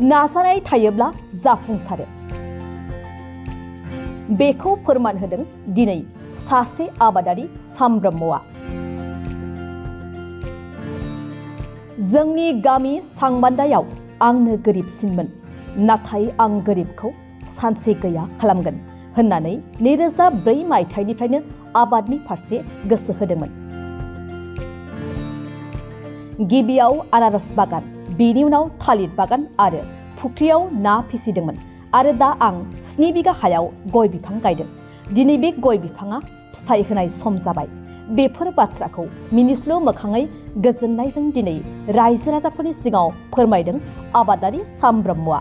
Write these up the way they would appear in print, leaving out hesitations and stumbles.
नाजानाय थायोब्ला जाफुंसारो। बेखौ फोरमान होदों दिनै सासे आबादारि साम ब्रह्मआ। जोंनि गामि सांबान्दायाव आंनो गोरिबसिनमोन, नाथाय आं गोरिबखौ सानसे गैया खालामगोन होननानै 2004 मायथाइनिफ्रायनो आबादनि फारसे गोसो होदोंमोन। गिबियाव आनारस बागान, बेनि उनाव थालिर बागान आरो फुख्रियाव ना फिसिदोंमोन आरो दा आं 7 बिगा हायाव गय बिफां गायदों। दिनै बे गय बिफाङा फिथाइ होनाय सम जाबाय। बेफोर बाथ्राखौ मिनिस्लु मोखाङै गोजोननायजों दिनै रायजो राजाफोरनि सिगाङाव फोरमायदों आबादारि साम ब्रह्मआ।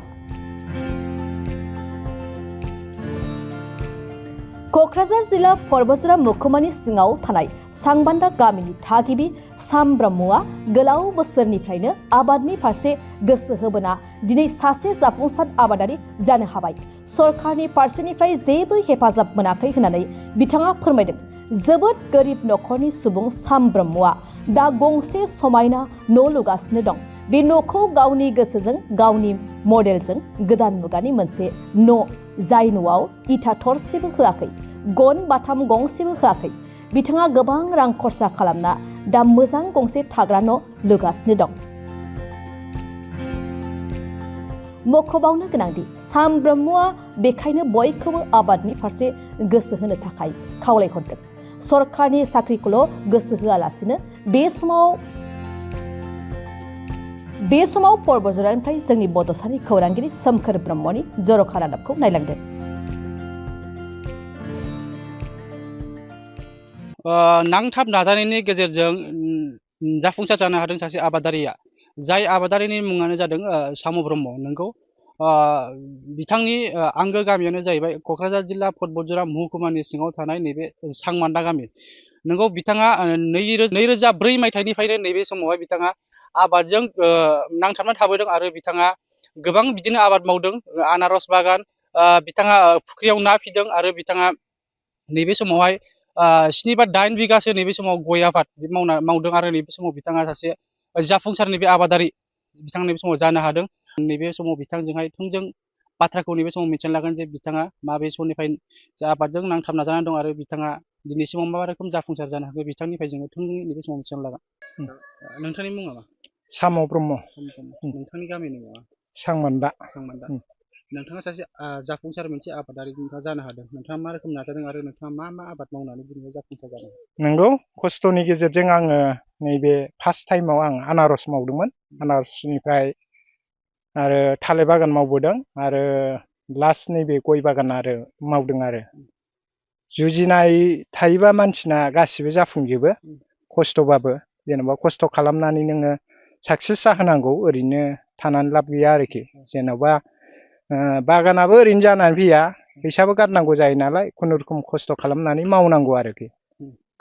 क'क्राझार जिल्ला परबजरा महकुमानि सिङाव थानाय सांबान्दा गामिनि थागिबि साम ब्रह्मआ गोलाव बोसोरनिफ्रायनो आबादनि फारसे गोसो होबोना दिनै सासे जाफुंसार आबादारि जानो हाबाय। सरकारनि फारसेनिफ्राय जेबो हेफाजाब मोनाखै होननानै बिथाङा फोरमायदों। जोबोद गोरिब न'खरनि सुबुं साम ब्रह्मआ दा गंसे समायना न' लुगासिनो दं। बे न'खौ गावनि गोसोजों, गावनि मडेलजों गोदान मुगानि मोनसे न', जाय न'आव इथा थरसेबो होआखै, गन बाथाम गंसेबो होआखै। बिथाङा गोबां रां खरसा खालामना दा मोजां गंसे थाग्रा न' लुगासिनो दं। मख'बावनो गोनांदि साम ब्रह्मआ बेखायनो बयखौबो आबादनि फारसे गोसो होनो थाखाय खावलायहरदों। सरकारनि साख्रिखौल' गोसो होआलासिनो बे समाव परबजरानिफ्राय जोंनि बड'सानि खौरांगिरि सोमखोर ब्रह्मनि जर'खा रादाबखौ नायलांदों। नांथाब नाजानायनि गेजेरजों जाफुंसार जानो हादों सासे आबादारिया, जाय आबादारिनि मुङानो जादों साम ब्रह्म। नोंगौ, बिथांनि आंगो गामियानो जाहैबाय क'क्राझार जिल्ला परबजरा महकुमानि सिङाव थानाय नैबे सांबान्दा गामि। नोंगौ, बिथाङा 2004 मायथाइनिफ्रायनो नैबे समावहाय बिथाङा आबादजों नांथाबना थाबोदों आरो बिथाङा गोबां बिदिनो आबाद मावदों। आनारस बागान, बिथाङा फुख्रियाव ना फिदों आरो बिथाङा नैबे समावहाय 7 बा 8 बिगासो नैबे समाव गय आबाद मावदों आरो नैबे समाव बिथाङा सासे जाफुंसार नैबे आबादारि बिथाङा नैबे समाव जानो हादों। नैबे समाव बिथांजोंहाय थोंजों बाथ्राखौ नैबे समाव मिथिना लागोन जे बिथाङा माबे समनिफ्राय आबादजों नांथाबना जानानै दं आरो बिथाङा दिनैसिमाव मा रोखोम जाफुंसार जानो हाखो, बिथांनिफ्राय जोङो थोंजोङै नैबे समाव मिथिना लागोन। नोंथांनि मुङा मा? साम ब्रह्म। नोंथांनि गामिनि मुङा? सांबान्दा। नोंथाङा सासे जाफुंसार मोनसे आबादारि जानो हादों। नोंथाङा मा रोखोम नाजादों आरो नोंथाङा मा मा आबाद मावनानै दिनै जाफुंसार जादों? नंगौ, खस्थ'नि गेजेरजों आङो नैबे फार्स्ट टाइमाव आं आनारस मावदोंमोन। आनारसनिफ्राय आरो थालिर बागान मावबोदों आरो लास्ट नैबे गय बागान आरो मावदों। आरो जुजिनाय थायोबा मानसिना गासिबो जाफुंजोबो, खस्थ'बाबो। जेनेबा खस्थ' खालामनानै नोङो साक्सेस जाहोनांगौ, ओरैनो थानानै लाब गैया आरोखि। जेन'बा बागानाबो ओरैनो जानानै फैया, फैसाबो गारनांगौ जायो नालाय, खुनुरुखुम खस्थ' खालामनानै मावनांगौ आरोखि।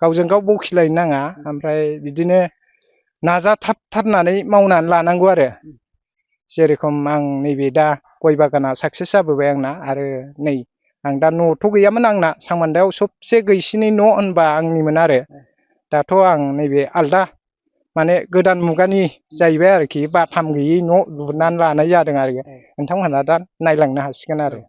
गावजों गाव बखिलायनो नाङा, ओमफ्राय बिदिनो नाजाथाबथारनानै मावनानै लानांगौ आरो। जेरेखम आं नैबे दा गय बागाना साक्सेस जाबोबाय आंना। आरो नै आं दा न'थ' गैयामोन आंना, सांबान्दायाव सबसे गैसिनै न' होनबा आंनिमोन आरो। दाथ' आं नैबे आलदा माने गोदान मुगानि जाहैबाय आरोखि, बाथाम गैयै न' लुनानै लानाय जादों आरो। नोंथांमोनहा दा नायलांनो हासिगोन आरो।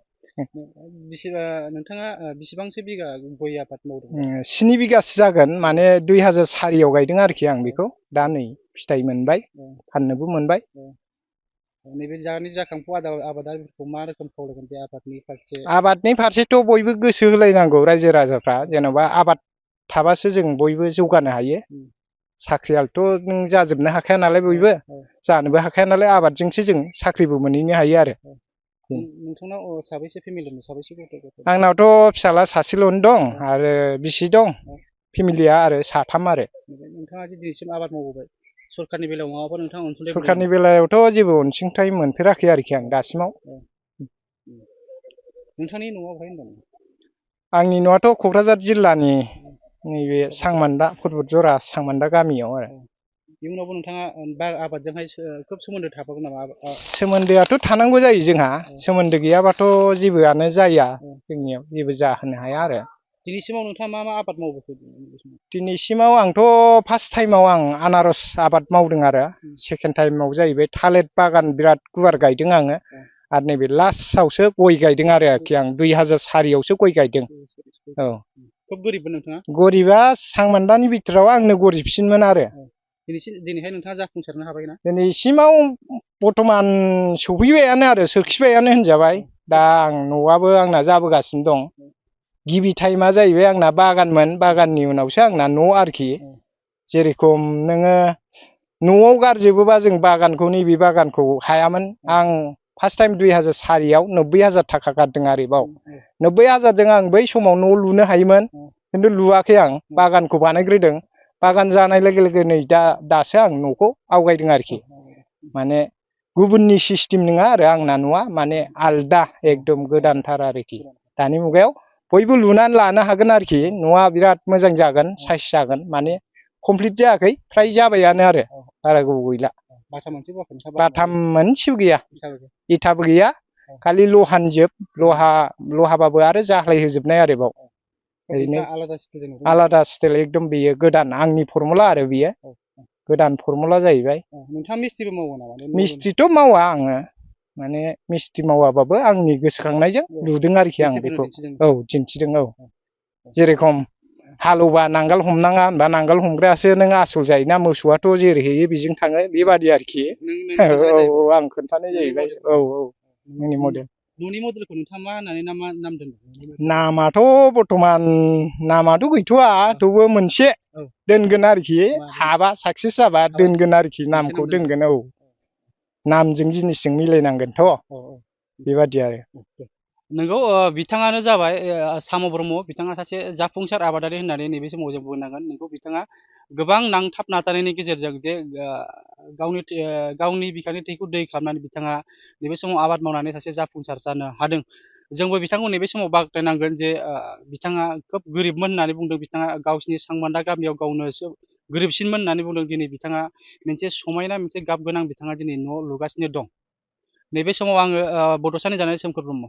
नोंथाङा बेसेबांसो बिगा गय आबाद मावदों? 7 बिगासो जागोन, माने 2004 आव गायदों आरोखि आं बेखौ। दा नै फिथाइ मोनबाय, फाननोबो मोनबाय। नैबे जाखांफु आबादारिफोरखौ मा रोखोम खावलायगोन बे आबादनि फारसे? आबादनि फारसेथ' बयबो गोसो होलायनांगौ रायजो राजाफ्रा। जेन'बा आबाद थाबासो जों बयबो जौगानो हायो। साख्रियालथ' नों जाजोबनो हाखाया नालाय, बयबो जानोबो हाखाया नालाय, आबादजोंसो जों साख्रिबो मोनहैनो हायो आरो। नोंथांनाव साबैसे फेमिलि दं, साबैसे गथ'? आंनावथ' फिसाला सासेल'नो दं आरो बिसि दं। फेमिलिया आरो 3 आरो। नोंथाङा दिनैसिम आबाद मावबोबाय, सरकारनि बेलायाव माबाफोर नोंथाङा अनसुंथाइ? सरकारनि बेलायावथ' जेबो अनसुंथाइ मोनफेराखै आरोखि आं दासिमाव। नोंथांनि न'आ बहाय होनदों? आंनि न'आथ' क'क्राझार जिल्लानि नैबे सांबान्दा, परबजरा सांबान्दा गामियाव आरो। इयुनावबो नोंथाङा आबादजोंहाय खोब सोमोन्दो थाफागोन नामा? सोमोन्दोआथ' थानांगौ जायो जोंहा। सोमोन्दो गैयाबाथ' जेबोआनो जाया, जोंनियाव जेबो जाहोनो हाया आरो। दिनैसिमाव नोंथाङा मा आबाद मावबोखो? दिनैसिमाव आंथ' फार्स्ट टाइमाव आं आनारस आबाद मावदों आरो सेकेन्ड टाइमाव जाहैबाय थालिर बागान बिराद गुवार गायदों आङो आरो नैबे लास्टआवसो गय गायदों आरोखि आं 2004आवसो गय गायदों। औ खोब गोरिबमोन नोंथाङा? गरिबा सांमान्दानि बिथोराव आंनो गरिबसिनमोन आरो दिनैहाय नोंथाङा जाफुंसारनो हाबायना? दिनैसिमाव बर्थमान सफैबायानो आरो सोरखिबायानो होनजाबाय। दा आं न'आबो आंना जाबोगासिनो दं। गिबि टाइमा जाहैबाय आंना बागानमोन, बागाननि उनावसो आंना न' आरोखि। जेरेखम नोङो न'आव गारजोबोबा जों बागानखौ नैबे बागानखौ हायामोन। आं फार्स्ट टाइम 2004आव 90,000 थाखा गारदों आरोबाव। 90,000जों आं बै समाव न' लुनो हायोमोन, खिन्थु लुवाखै आं, बागानखौ बानायग्रोदों। बागान जानाय लोगो लोगो नै दासो आं न'खौ आवगायदों आरोखि। माने गुबुननि सिस्टेम नङा आरो आंना न'आ, माने आलदा एकदम गोदानथार आरोखि। दानि मुगायाव बयबो लुनानै लानो हागोन आरोखि। न'आ बिराद मोजां जागोन, साइस जागोन, माने कमप्लिट जायाखै, फ्राय जाबायानो आरो बारा गोबाव गैला। बाथाम मोनसेबो गैया, इथाबो गैया, खालि लहानि जोब। लहाबाबो आरो जाह्लाय होजोबनाय आरोबाव। ओरैनो आलादा स्टाइल एकदम बेयो गोदान, आंनि फर्मुला आरो बेयो गोदान फर्मुला जाहैबाय। नोंथाङा मिस्ट्रिबो मावो नामा? मिस्ट्रिथ' मावा आङो, माने मिस्ट्रि मावाबाबो आंनि गोसोखांनायजों लुदों आरोखि आं बेखौ। औ दिन्थिदों। औ जेरेखम हालौबा नांगोल हमनाङा होनबा नांगोल हमग्रायासो नों आसल जायोना, मोसौआथ' जेरै होयो बेजों थाङो, बेबादि आरोखि। औ आं खोन्थानाय जाहैबाय। औ नोंनि मडेल। न'नि मडेलखौ नोंथाङा मा होननानै नाम दोनदों? नामाथ' बर्थमान नामाथ' गैथ'वा, थेवबो मोनसे दोनगोन आरोखि। हाबा साक्सेस जाबा दोनगोन आरोखि, नामखौ दोनगोन। औ नामजों जिनिसजों मिलायनांगोनथ', बेबादि आरो। नंगौ, बिथाङानो जाबाय साम' ब्रह्म। बिथाङा सासे जाफुंसार आबादारि होननानै नैबे समाव जों बुंनांगोन। नंगौ, बिथाङा गोबां नांथाब नाजानायनि गेजेरजों जे गावनि बिखानि थैखौ दै खालामनानै बिथाङा नैबे समाव आबाद मावनानै सासे जाफुंसार जानो हादों। जोंबो बिथांखौ नैबे समाव बाख्नायनांगोन जे बिथाङा खोब गोरिबमोन होननानै बुंदों। बिथाङा गावसिनि सांबान्दा गामियाव गावनो गोरिबसिनमोन होननानै बुंदों। दिनै बिथाङा मोनसे समायना, मोनसे गाब गोनां बिथाङा दिनै न' लुगासिनो दं। नैबे समाव आङो बड'सानि जानाय सोमखोर ब्रह्म,